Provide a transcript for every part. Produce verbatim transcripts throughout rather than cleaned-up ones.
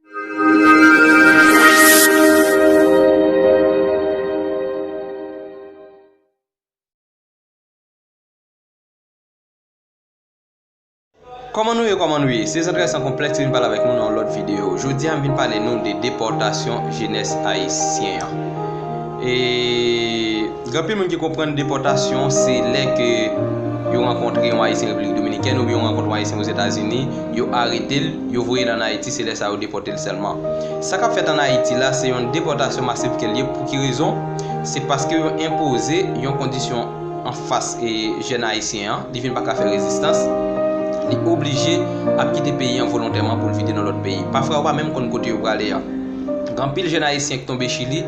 Kòman nou ye, kòman nou ye? Se Zantrè San Konplèks ki vin pale avèk nou nan yon lòt videyo. Jodi a, m vin pale nou de depòtasyon jenès ayisyen an. E gen anpil moun ki konprann depòtasyon, se lè ke yo rankontre yon Ayisyen Repiblik Dominikèn oubyen yo rankontre yon Ayisyen Ozetazini, yo arete l, yo voye l ann Ayiti, se lè sa yo depòte l sèlman. Sa k ap fèt ann Ayiti la, se yon depòtasyon masiv ke l ye. Pou ki rezon? Se paske yo enpoze yon kondisyon anfas, e, jèn ayisyen an, li vin pa ka fè rezistans, li oblije ap kite peyi an volontèman pou l vide nan lòt peyi. Pafwa, yo pa menm konn kote yo prale a. Gen anpil jèn ayisyen ki tonbe Chili,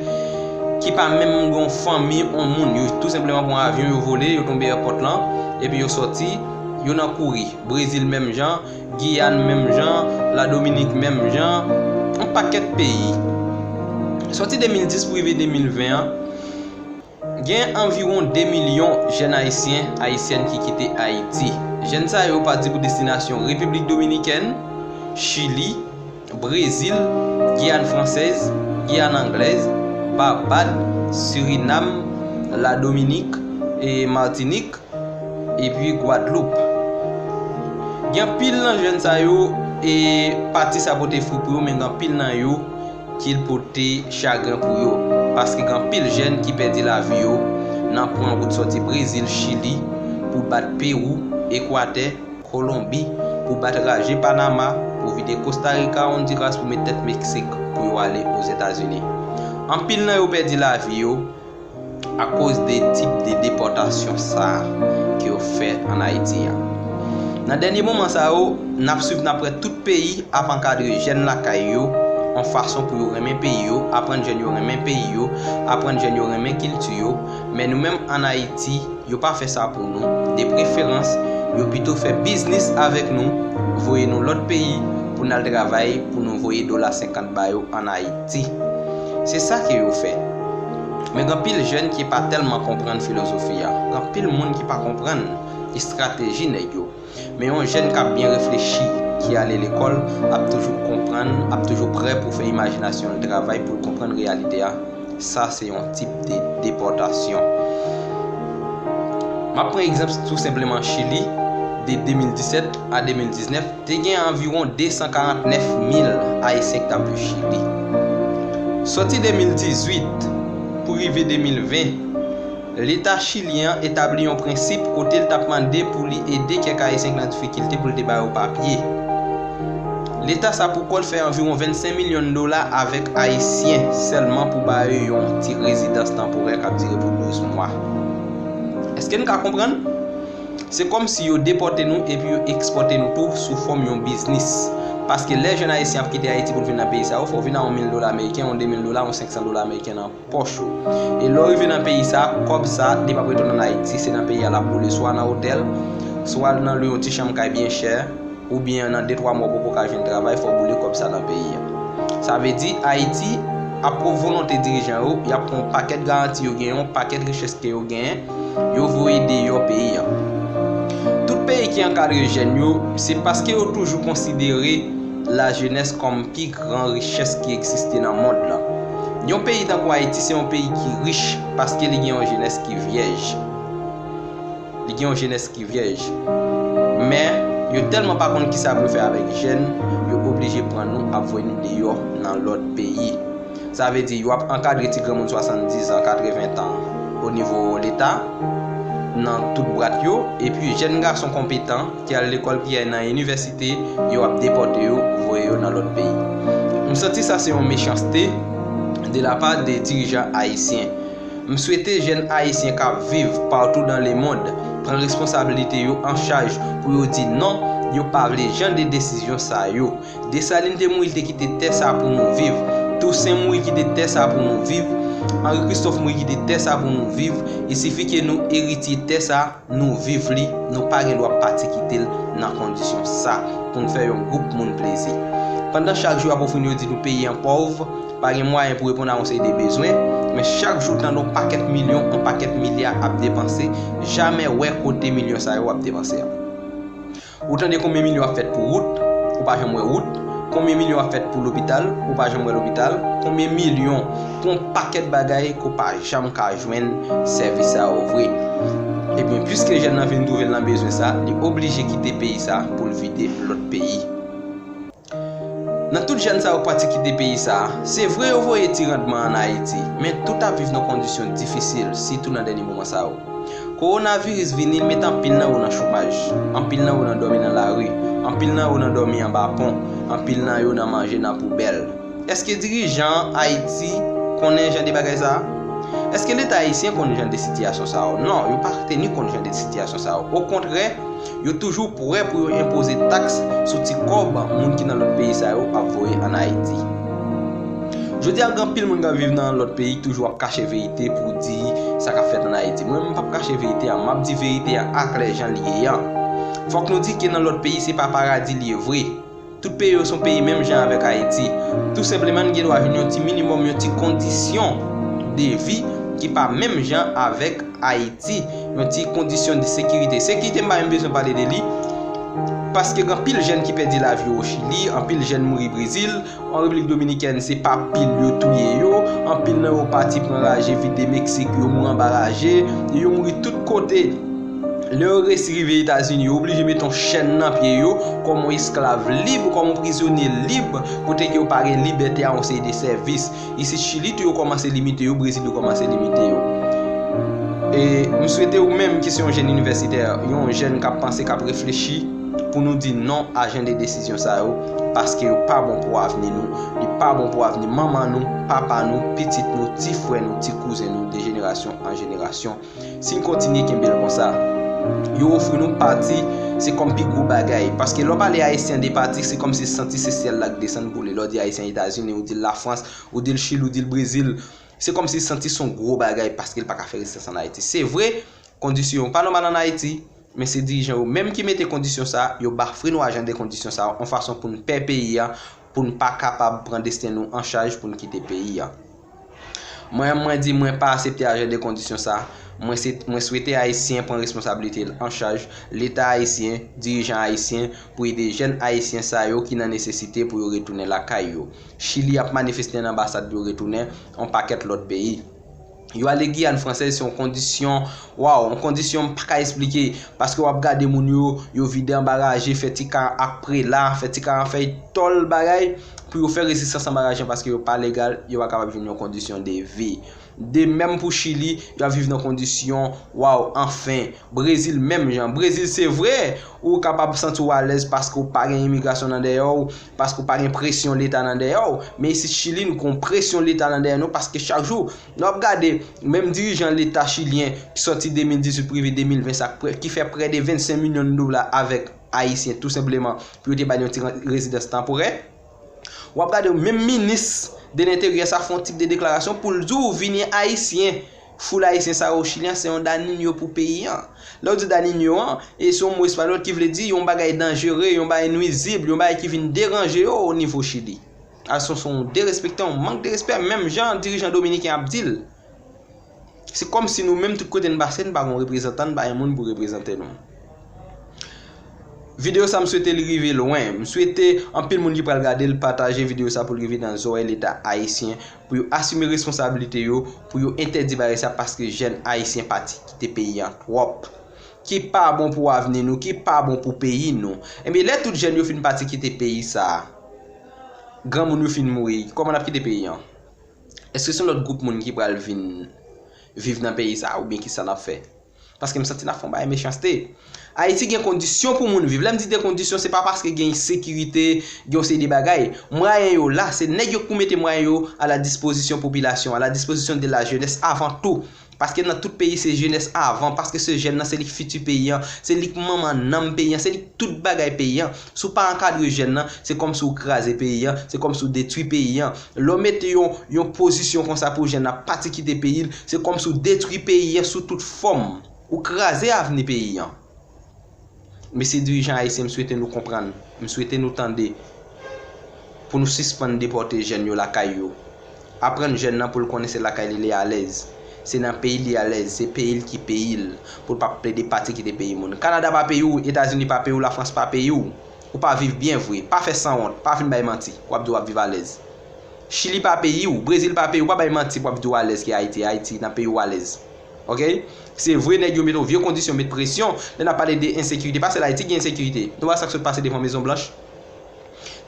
ki pa menm gen yon fanmi, yon moun. Yo tou senpleman pran avyon, yo vole, yo tonbe èpòt lan, epi yo sòti, yo nan kouri. Brezil menm jan, Giyàn menm jan, Ladominik menm jan, yon pakèt peyi. Sòti de mil dis pou rive de mil ven an, gen anviwon de milyon jèn ayisyen, ayisyèn ki kite Ayiti. Jèn sa yo pati pou destinasyon Repiblik Dominikèn, Chili, Brezil, Giyàn Fransèz, Giyàn Anglèz, Babad, Sirinam, Ladominik, e Matinik, epi Gwadloup. Gen anpil nan jèn sa yo, e pati sa pote fwi pou yo, men gen anpil nan yo ki l pote chagren pou yo, paske gen anpil jèn ki pèdi lavi yo nan pran wout sòti Brezil, Chili, pou bat Pewou, Ekwatè, Kolonbi, pou bat raje Panama, pou vide Kosta Rika, Ondiras, pou met tèt Meksik, pou yo ale Ozetazini. Anpil nan yo pèdi lavi yo akoz de tip de depòtasyon sa a ke yo fè ann Ayiti a. Nan dènye moman sa yo, n ap swiv, n ap wè tout peyi ap ankadre jèn lakay yo, yon fason pou yo renmen peyi yo, aprann jèn yo renmen peyi yo, aprann jèn yo renmen kilti yo. Men nou menm ann Ayiti, yo pa fè sa pou nou. De preferans, yo pito fè biznis avèk nou, voye nou lòt peyi pou n al travay, pou nou voye dola senkant ba yo ann Ayiti. Se sa ke yo fè. Men gen anpil jèn ki pa tèlman konprann filozofi a. Gen anpil moun ki pa konprann estrateji nèg yo. Men yon jèn k ap byen reflechi, ki ale lekòl, ap toujou konprann, ap toujou prè pou fè imajinasyon l travay pou l konprann reyalite a. Sa se yon tip de depòtasyon. M ap pran egzanp tou senpleman Chili, de de mil disèt a de mil diznèf, te gen anviwon de san karant nèf mil Ayisyen ki t ap viv Chili. Sòti de mil dizuit pou rive de mil ven, Leta chilyen an etabli yon prensip kote l t ap mande pou li ede kèk Ayisyen ki nan difikilte pou l te ba yo papye. Leta sa pou kò l fè anviwon vennsenk milyon dola avèk Ayisyen sèlman pou ba yo yon ti rezidans tanporè k ap dire pou douz mwa. Èske n ka konprann? Se kòmsi yo depòte nou epi yo ekspòte nou tou sou fòm yon biznis. Paske lè jèn Ayisyen ap kite Ayiti pou l vin nan peyi sa yo, fò w vin a yon mil dola ameriken, yon de mil dola, yon senk san dola ameriken nan pòch ou. E lè w rive nan peyi sa, kòb sa, li p ap retounen ann Ayiti, se nan peyi a l ap boule, swa nan otèl, swa nan lwe yon ti chanm kay byen chè, oubyen nan de twa mwa w poko ka jwenn travay, fò w boule kòb sa nan peyi a. Sa vle di, Ayiti ap pran volonte dirijan yo, y ap pran yon pakèt garanti yo genyen, yon pakèt richès ke yo genyen, yo voye deyò peyi a. Tout peyi ki ankadre jèn yo, se paske yo toujou konsidere lajenès kòm pi gran richès ki egziste nan mond lan. Yon peyi tankou Ayiti se yon peyi ki rich paske li gen yon jenès ki vyèj. Li gen yon jenès ki vyèj. Men, yo tèlman pa konn kisa pou yo fè avèk jèn, yo oblije pran nou ap voye nou deyò nan lòt peyi. Sa vle di, yo ap ankadre ti granmoun swasanndiz an, katreven tan o nivo leta, nan tout bwat yo, epi jèn gason konpetan ki al lekòl, ki al nan inivèsite, yo ap depòte yo, voye yo nan lòt peyi. M santi sa se yon mechanste de la pa de dirijan ayisyen. M swete jèn ayisyen k ap viv partout dans le monde pran responsabilite yo an chaj pou yo di non, yo pa vle jan de desizyon sa yo. Desalin te mouri, li te kite tè sa pou nou viv. Tousen mouri, kite tè sa pou nou viv. Henri Christophe mouri, kite tè sa pou nou viv. Il sifi ke nou eritye tè sa, nou viv li, nou pa gen dwa pati kite l nan kondisyon sa pou n fè yon gwoup moun plezi. Pandan chak jou y ap ofri nou, yo di nou peyi an pòv, pa gen mwayen pou reponn a yon seri de bezwen, men chak jou w tande yon pakèt milyon, yon pakèt milya ap depanse, jamè wè kote milyon sa yo ap depanse a. Ou tande konbyen milyon ap fèt pou wout, ou pa janm wè wout. Konbyen milyon ap fèt pou lopital, ou pa janm wè lopital? Konbyen milyon pou yon pakèt bagay ke w pa janm ka jwenn sèvis sa yo vre? Ebyen, piske jèn nan vin twouve l nan bezwen sa, li oblije kite peyi sa pou l vide lòt peyi. Nan tout jèn sa yo k pati kite peyi sa, se vre yo voye ti randman ann Ayiti, men tout ap viv nan kondisyon difisil, sitou nan dènye moman sa yo. Kowonaviris vini, l mete anpil nan yo nan chomaj, anpil nan yo nan dòmi nan lari, anpil nan yo nan dòmi anba pon, anpil nan yo nan manje nan poubèl. Èske dirijan Ayiti konnen jan de bagay sa a? Èske Leta ayisyen konn jan de sitiyasyon sa yo? Non, yo pa te ni konn jan de sitiyasyon sa yo. Okontrè, yo toujou prè pou yo enpoze taks sou ti kòb moun ki nan lòt peyi sa yo ap voye ann Ayiti. Jodi a, gen anpil moun k ap viv nan lòt peyi ki toujou ap kache verite pou di sa k ap fèt ann Ayiti. Mwen menm, m p ap kache verite a, m ap di verite a aklè jan l ye a. Fòk nou di ke nan lòt peyi, se pa paradi l ye vre. Tout peyi yo se yon peyi menm jan avèk Ayiti. Tou senpleman, n gen dwa jwenn yon ti minimòm, yon ti kondisyon de vi ki pa menm jan avèk Ayiti, yon ti kondisyon de sekirite. Sekirite, m pa menm bezwen pale de li, paske gen anpil jèn ki pèdi lavi yo o Chili, anpil jèn mouri Brezil, an Repiblik Dominikèn, se pa pil yo touye yo, anpil nan yo pati pran raje vide Meksik, yo mouri anba raje, yo mouri tout kote. Lè yo resi rive Etazini, yo oblije mete yon chèn nan pye yo, kòm yon esklav lib, kòm yon prizonye lib, kote ke yo pa gen libète a yon seri de sèvis. Isit Chili tou, yo kòmanse limite yo, Brezil, yo kòmanse limite yo. E m swete ou menm ki se yon jèn inivèsitè, yon jèn k ap panse, k ap reflechi, pou nou di non a jan de desizyon sa yo, paske yo pa bon pou avni nou, li pa bon pou avni manman nou, papa nou, pitit nou, ti frè nou, ti kouzen nou, de jenerasyon an jenerasyon. Si n kontinye kenbe l konsa, yo ofri nou pati, se kòm pi gwo bagay. Paske lè w pale Ayisyen de pati, se kòmsi santi se syèl la k desann pou li. Lè w di Ayisyen Etazini, ou di l Lafrans, ou di l Chili, ou di l Brezil, se kòmsi santi se yon gwo bagay paske l pa ka fè rezistans ann Ayiti. Se vre, kondisyon yo pa nòmal ann Ayiti, men se dirijan yo menm ki mete kondisyon sa, yo bafre nou a jan de kondisyon sa, yon fason pou n pè peyi a, pou n pa kapab pran desten nou an chaj pou n kite peyi a. Mwen, mwen di mwen pa aksepte a jan de kondisyon sa. Mwen se, mwen swete Ayisyen pran responsablite l an chaj, Leta ayisyen, dirijan ayisyen, pou ede jèn ayisyen sa yo ki nan nesesite pou yo retounen lakay yo. Chili ap manifeste nan anbasad yo retounen, yon pakèt lòt peyi. Yo ale Giyàn Fransèz, se yon kondisyon, waw, yon kondisyon m pa ka esplike, paske w ap gade moun yo, yo vide anba raje, fè ti ka ak prela, fè ti ka an fèy tòl bagay, pou yo fè rezistans anba raje paske yo pa legal, yo pa kapab jwenn yon kondisyon de vi. De menm pou Chili, y ap viv nan kondisyon, waw, anfen. Brezil menm jan. Brezil, se vre, ou kapab santi w alèz paske w pa gen imigrasyon nan dèyè w, paske w pa gen presyon Leta nan dèyè w. Men isit Chili, nou gen yon presyon Leta nan dèyè nou, paske chak jou, nou ap gade, menm dirijan Leta chilyen ki sòti de mil dizuit pou rive de mil ven, sa k prè, ki fè prè de vennsenk milyon dola avèk Ayisyen, tou senpleman, pou yo te ba l yon ti re-, rezidans tanporè. W ap gade menm minis de lenteryè sa fè yon tip de deklarasyon pou l di w vini Ayisyen. Foul Ayisyen sa yo Chili an, se yon daninyo pou peyi an. Lè w di daninyo an, e se yon mo espayòl ki vle di yon bagay danjere, yon bagay nwizib, yon bagay ki vin deranje yo o nivo Chili. A se, se yon derespektan, yon mank de respè, menm jan dirijan dominiken ap di l. Se kòmsi nou menm, tout kote n pase, n pa gen yon reprezantan, n pa gen moun pou reprezante nou. Videyo sa, m swete li rive lwen. M swete anpil moun ki pral gade l pataje videyo sa pou l rive nan zòrèy Leta ayisyen, pou yo asime responsablite yo, pou yo entèdi bagay sa, paske jèn ayisyen pati kite peyi an twòp. Ki pa bon pou avni nou, ki pa bon pou peyi nou. Ebyen, lè tout jèn yo fin pati kite peyi sa, granmoun yo fin mouri, kòman n ap kite peyi an? Èske se yon lòt gwoup moun ki pral vin viv nan peyi sa a, oubyen kisa n ap fè? Paske m santi n ap fè yon bagay mechanste. Ayiti gen kondisyon pou moun viv. Lè m di de kondisyon, se pa paske gen ensekirite, gen yon seri de bagay. Mwayen yo la, se nèg yo k pou mete mwayen yo a la dispozisyon popilasyon, a la dispozisyon de la jenès avan tou. Paske nan tout peyi, se jenès avan, paske se jèn nan, se li k fiti peyi an, se li k manman nanm peyi an, se li k tout bagay peyi an. Si w pa ankadre jèn nan, se kòmsi w kraze peyi an, se kòmsi w detwi peyi an. Lè w mete yon, yon pozisyon konsa pou jèn nan pati kite peyi l, se kòmsi w detwi peyi an sou tout fòm. Ou kraze avni peyi an. Mesye dirijan ayisyen, m swete nou konprann, m swete nou tande, pou nou sispann depòte jèn yo lakay yo. Aprann jèn nan pou l konnen se lakay li li alèz. Se nan peyi li alèz, se peyi l ki peyi l, pou l pa plede pati kite peyi moun. Kanada pa peyi w, Etazini pa peyi w, Lafrans pa peyi w. Ou pa viv byen vre. Pa fè sanwont. Pa vin bay manti. W ap di w ap viv alèz. Chili pa peyi w. Brezil pa peyi w. Pa bay manti pou w ap di w alèz ke Ayiti. Ayiti nan peyi w alèz. Oke? Se vre, nèg yo mete w vye kondisyon, met presyon. Lè n ap pale de ensekirite, pa sèl Ayiti gen ensekirite. Nou wè sa k sot pase devan Mezon Blanch.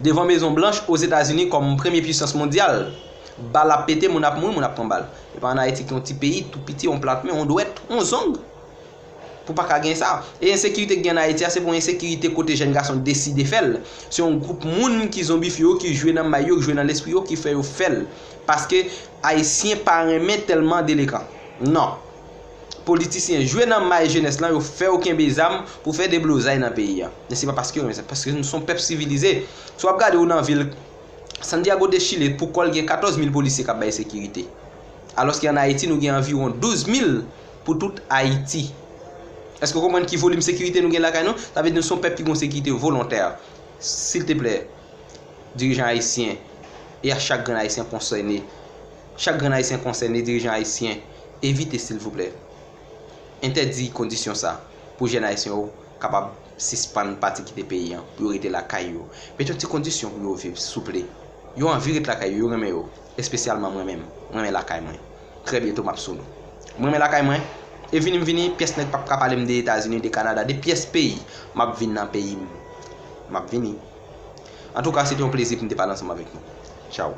Devan Mezon Blanch, Ozetazini, kòm premye pisans mondyal, bal ap pete, moun ap mouri, moun ap pran bal. Epa ann Ayiti ki yon ti peyi, tou piti, yon plat men, yon dwèt, yon zong. Pou pa ka gen sa. E ensekirite ki gen ann Ayiti a, se pou ensekirite kote jèn gason deside fè l. Se yon gwoup moun ki zonbifye yo, ki jwe nan may yo, ki jwe nan lespri yo, ki fè yo fè l. Paske Ayisyen pa renmen tèlman delekan. Non. Politisyen jwe nan may jenès lan, yo fè yo kenbe zam pou fè deblozay nan peyi a. Men se pa paske yo renmen sa, paske nou se yon pèp sivilize. Si w ap gade ou nan vil Santiago de Chile, pou kò l gen katòz mil polisye k ap bay sekirite. Alòske ann Ayiti, nou gen anviwon douz mil pou tout Ayiti. Èske w konprann ki volim sekirite nou gen lakay nou? Sa vle di nou se yon pèp ki gen yon sekirite volontè. Silteplè, dirijan ayisyen, e a chak grenn ayisyen konsène, chak grenn ayisyen konsène, dirijan ayisyen, evite, silvouplè, entèdi kondisyon sa pou jèn ayisyen yo kapab sispann pati kite peyi an, pou yo rete lakay yo. Met yon ti kondisyon pou yo viv, souple. Yo anvi ret lakay yo, yo renmen yo, espesyalman mwen menm. Mwen renmen lakay mwen. Trè byento m ap sou nou. Mwen renmen lakay mwen. E vini m vini, pyès nèg p ap ka pale m de Etazini, de Kanada, de pyès peyi. M ap vin nan peyi m. M ap vini. Antouka, se te yon plezi pou m te pale ansanm avèk nou. Tchaw.